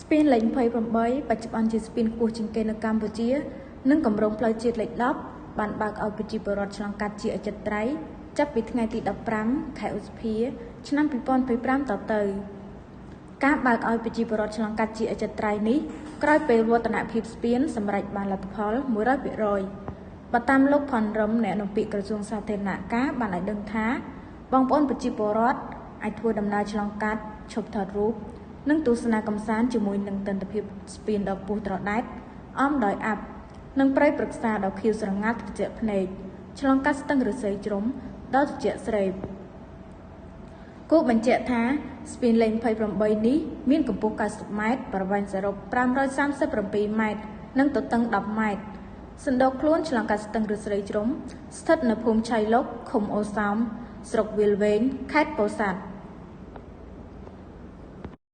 ស្ពានលេខ28បច្ចុប្បន្នជាស្ពានខ្ពស់ជាងគេនៅកម្ពុជា និងគម្រោងផ្លូវជាតិលេខ10បានបើកឲ្យប្រជាពលរដ្ឋឆ្លងកាត់ជាអចិន្ត្រៃយ៍ចាប់ពីថ្ងៃទី15ខែឧសភាឆ្នាំ2025តទៅការបើកឲ្យប្រជាពលរដ្ឋឆ្លងកាត់ជាអចិន្ត្រៃយ៍នេះក្រោយពេលវឌ្ឍនភាពស្ពានសម្រេចបានលទ្ធផល100%បើតាមលោកផនរឹមអ្នកនាំពាក្យក្រសួងសាធារណការបានឲ្យដឹងថាបងប្អូនប្រជាពលរដ្ឋអាចធ្វើដំណើរឆ្លងកាត់ឈប់ថតរូបនិងទស្សនាកម្សាន្តជាមួយនឹងទិដ្ឋភាពស្ពានដ៏ខ្ពស់ត្រដែតអមដោយអាប់និងព្រៃព្រឹក្សាដ៏ខៀវស្រងាត់ត្រជាក់ភ្នែកឆ្លងកាត់ស្ទឹងឫស្សីជ្រុំដ៏ត្រជាក់ស្រេបគូបញ្ជាក់ថាស្ពានលេខ28នេះមានកម្ពស់90ម៉ែត្រប្រវែងសរុប537ម៉ែត្រនិងទទឹង10ម៉ែត្រសណ្ដូកខ្លួនឆ្លងកាត់ស្ទឹងឫស្សីជ្រុំស្ថិតនៅភូមិឆៃលុកឃុំអូសោមស្រុកវាលវែងខេត្តពោធិ៍សាត់។